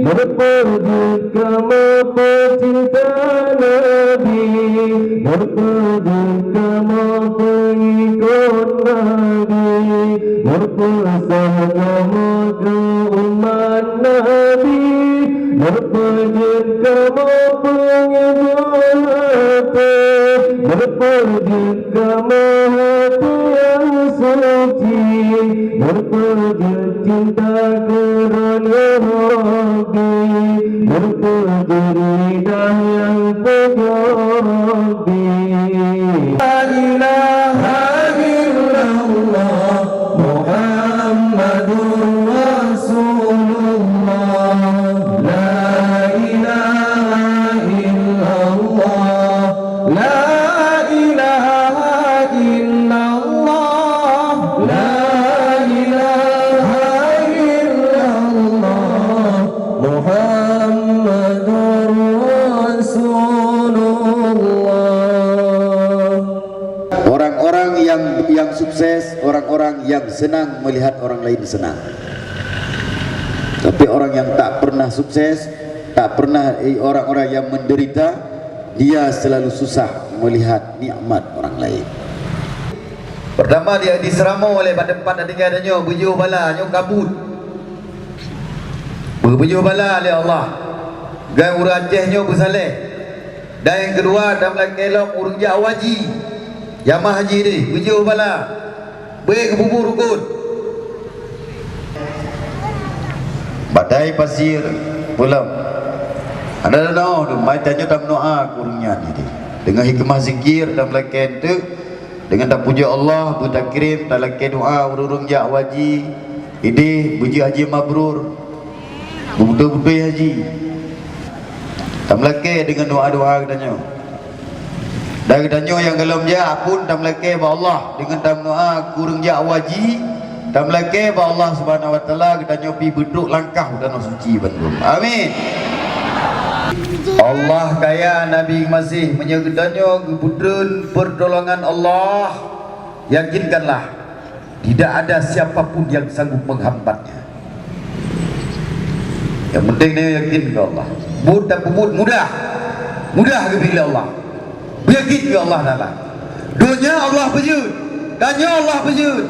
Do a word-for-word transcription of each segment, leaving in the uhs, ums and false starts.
Meupeujeuet kamoe peucinta Nabi, meupeujeuet kamoe peungikot Nabi, meupeusaboh kamoe keu umat Nabi, meupeujeuet kamoe peungeujok até, meupeujeuet kamoe hati nyang suci, meupeujeuet cinta keu Droeneuh Rabbi, meupeujeuet lidah nyang pujoe Rabbi. La ilaha illallah Muhammadur Rasulullah. La ilaha illallah. La ilaha illallah. La ilaha illallah. Muhammadur Rasulullah. Orang-orang yang, yang sukses, orang-orang yang senang melihat orang lain senang. Tapi orang yang tak pernah sukses, tak pernah, eh, orang-orang yang menderita, dia selalu susah melihat nikmat orang lain. Pertama, dia diseuramoe lé bak teumpat tinggai tanyoe, beujiôh bala nyoe kabut. Beujiôh bala lé Allah. Geuh ureuëng Aceh nyoe beusaléh. Dan nyang keudua, tameulakée lom ureuëng jak haji. Jamaah haji deh, beujiôh bala. Bék geupeubuet rukon. Badai pasir, peulom. Hana tanoh, teuma tanyoe tameudoá keu ureuëng nyan deh. Deungon hikmah zikir, tameulakée eunteuk. Deungon tapujoe Allah, beutakrim, talakée doá ureuëng-ureuëng jak haji, ideh beujeuet haji mabrur, beubeutôi-beutôi haji. Tameulakée deungon doá-doá geutanyoe. Dan geutanyoe nyang gohlom jak pun tameulakée bak Allah deungon tameudoá keu ureuëng jak haji, tameulakée bak Allah Subhanahu wa Taala geutanyoe pih beutrok langkah u tanoh suci bandum. Amin. Allah kaya, Nabi Almasih, meunyoe geutanyoe geupeutrön peurtolongan Allah, yakinkanlah, tidak ada siapa pun yang sanggup menghambatnya. Nyang penting nyoe yakin keu Allah. Buet dan peubuet mudah. Mudah geubri lé Allah. Yakin keu Allah Taala. Donya Allah peujeuet, tanyoe Allah peujeuet.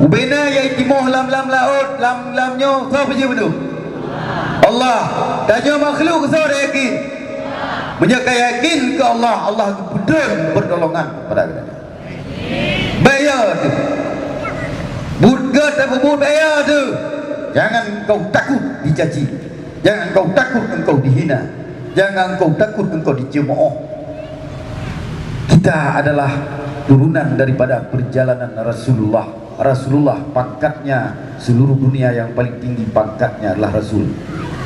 Ubena nyang timoh lam, lam laôt, lam, lam nyoe, soe peujeuet bandum? Allah. Tanyoe makhluk, soe yakin? Meunyoe ka yakin keu Allah, Allah geupeutrön peurtolongan kepada geutanyoe. Bèk yo teuh. Buet gèt dan peubuet bèk yo teuh. Jangan engkau takut dicaci. Jangan engkau takut engkau dihina. Jangan engkau takut engkau dicemooh. Kita adalah turunan daripada perjalanan Rasulullah. Rasulullah pangkatnya seluruh dunia yang paling tinggi pangkatnya adalah Rasul.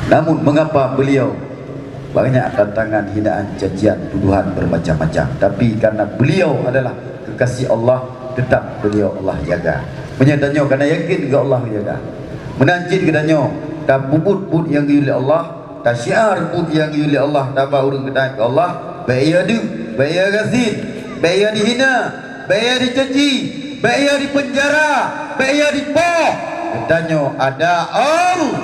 Namun mengapa beliau banyak tantangan, hinaan, cacian, tuduhan bermacam-macam. Tapi karena beliau adalah kekasih Allah, tetap beliau Allah jaga. Meunyoe tanyoe kana yakin keu Allah jaga. Meunan cit geutanyoe, tapeubuet buet nyang geuyue lé Allah, tasyiar buet nyang geuyue lé Allah, taba ureueng geutanyoe keu Allah, bèk yo deuek, bèk yo gasien, bèk yo dihina, bèk yo dicaci, bèk yo dipeunjara, bèk yo dipoh. Geutanyoe ada Allah.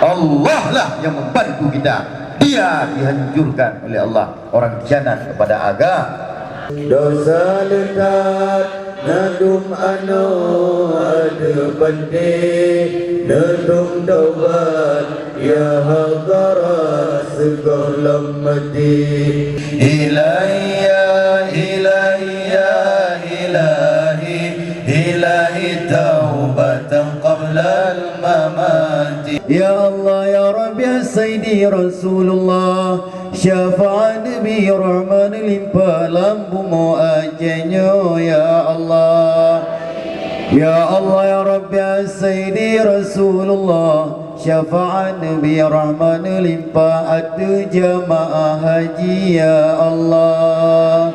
Allah lah yang membantu kita. Dia dihancurkan oleh Allah, orang khianat kepada agama. Dosa leutat na dum anoe ateueh panté, na dum taubat ya hadarat sigohlom maté. Ilahi ya, ilahi ya, ilahi, ilahi taubatan qablal mamati. Ya Allah, ya Rabbi, ya Sayyidi Rasulullah, syafaat Nabi Rahman limpah lam bumoe Aceh nyoe, ya Allah. Ya Allah, ya Rabbi, ya Sayyidi Rasulullah, syafaat Nabi Rahman limpah ateueh jamaah haji, ya Allah.